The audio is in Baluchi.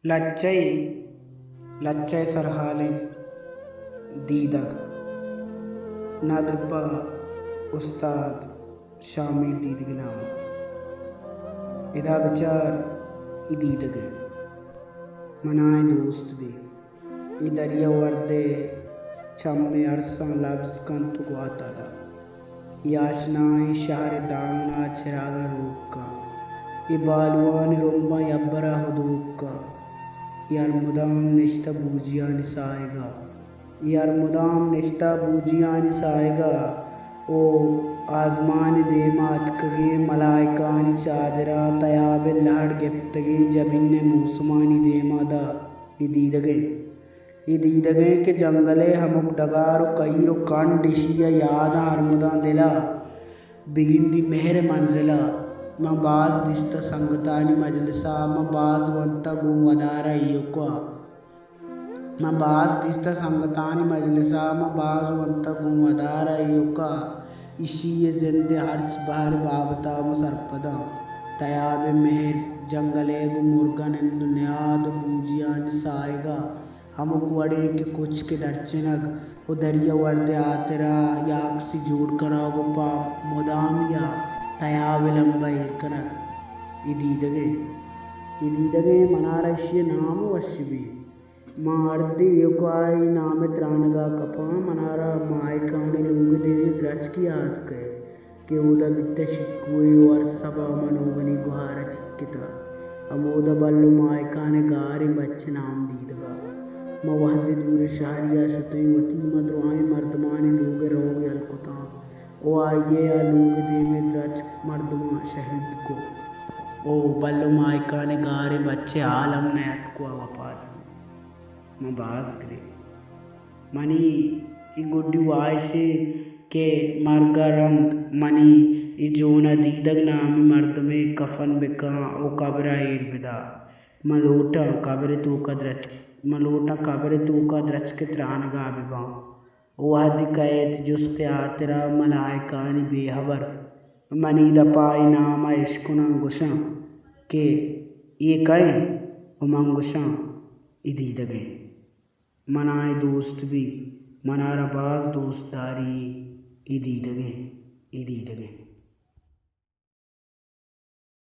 لچہ ءِ، لچہ ءِ سرحالیں دیدگ۔ ندر پہ استاد شامیل دیدگ ءِ نام۔ ادا بچار، اے دیدگ ءَ منائیں دوست بی۔ اے دریا ورد ءِ چم ءِ ارساں لبز کنت ءُ گوات ءَ دنت۔ اے آشنائیں شہر ءِ دامن ءَ چراگاں روک کنت۔ اے بالوانی رمباں یبر ءَ ہدوک کنت۔ اے ہر مدام نشتہ بوجیانی ساہگ ءَ۔ اے ہر مدام نشتہ بوجیانی ساہگ ءَ ءُ آزمان ءِ دیم ءَ اتکگیں ملائکانی چادر ءَ تیاب ءِ لہڑ گپتگیں جبین ءِ موسمانی دیم ءَ داں اے دیدگ ءَ۔ اے دیدگ ءَ کہ جنگل ءِ ہمک ڈگار ءُ کہیر ءُ کنڈ ایشی ءِ یاداں ہر مدام دل ءَ بگندی مہر ءِ منزل ءَ۔ من باز دیستہ سنگتانی مجلس ءَ، من باز ونتہ گوں ودار ءَ ایوک ءَ۔ من باز دیستہ سنگتانی مجلس ءَ، من باز ونتہ گوں ودار ءَ ایوک ءَ۔ ایشی ءِ زند ءِ ہرچ بہر ءِ بابت ءَ من سرپد آں۔ تیاب ءِ مہر، جنگل ءِ گوں مرگاں نند ءُ نیاد ءُ بوجیانی ساہگ ءَ ہمک وڑیں کہ کچک ءِ درچنگ ءُ دریا ورد ءِ ہاترا یا اکسی جوڑ کنگ ءُ پہ مدامی ءَ تیاب ءِ لمب ءَ ایر کنگ۔ اے دیدگ ءَ، اے دیدگ ءَ منارا ایشی ءِ نام وش بی۔ ما ہردے ایوک ءَ اے نام ءِ ترانگ ءَ کپاں، منارا ماہکان ءِ لوگ ءِ دیم ءَ درچک یات کئیت۔ کہ اودا بیتہ شکوے ءُ ہر سبا من ءُ منی گہار ءَ چکتہ۔ ہمودا بلو ماہکان ءِ گاریں بچ ءِ نام دیدگ ءَ۔ ما وہدے دوریں شہری ءَ شتیں وتی، ما درائیں مردمانی لوگ ءَ روگ ءَ یل کتاں ءُ آئی ءَ آ لوگ ءِ دیم ءَ درچک مردماں شہید کت ءُ بلو ماہکان ءِ گاریں بچ ءِ ہال ہم نیاتک ءُ آ وپات بوت۔ من باز گریت۔ منی اے گڈی واہش اِنت کہ مرگ ءَ رند منی اے جون ءَ دیدگ نامیں مردمے کفن بکن ءُ قبر ءَ ایر بدار۔ من لوٹاں قبر ءِ توک ءَ درچک، من لوٹاں قبر ءِ توک ءَ درچک ءِ ترانگ ءَ بباں۔ وہدے کئیت جست ءِ ہاترا ملائکانی بے ہبر منی دپ ءَ اے نام ءَ اشکناں، گوشاں کہ اے کئے اِنت؟ ءُ من گوشاں اے دیدگ ءَ اِنت۔ منائیں دوست بی، منارا باز دوست داری، اے دیدگ ءَ اِنت، اے دیدگ ءَ اِنت۔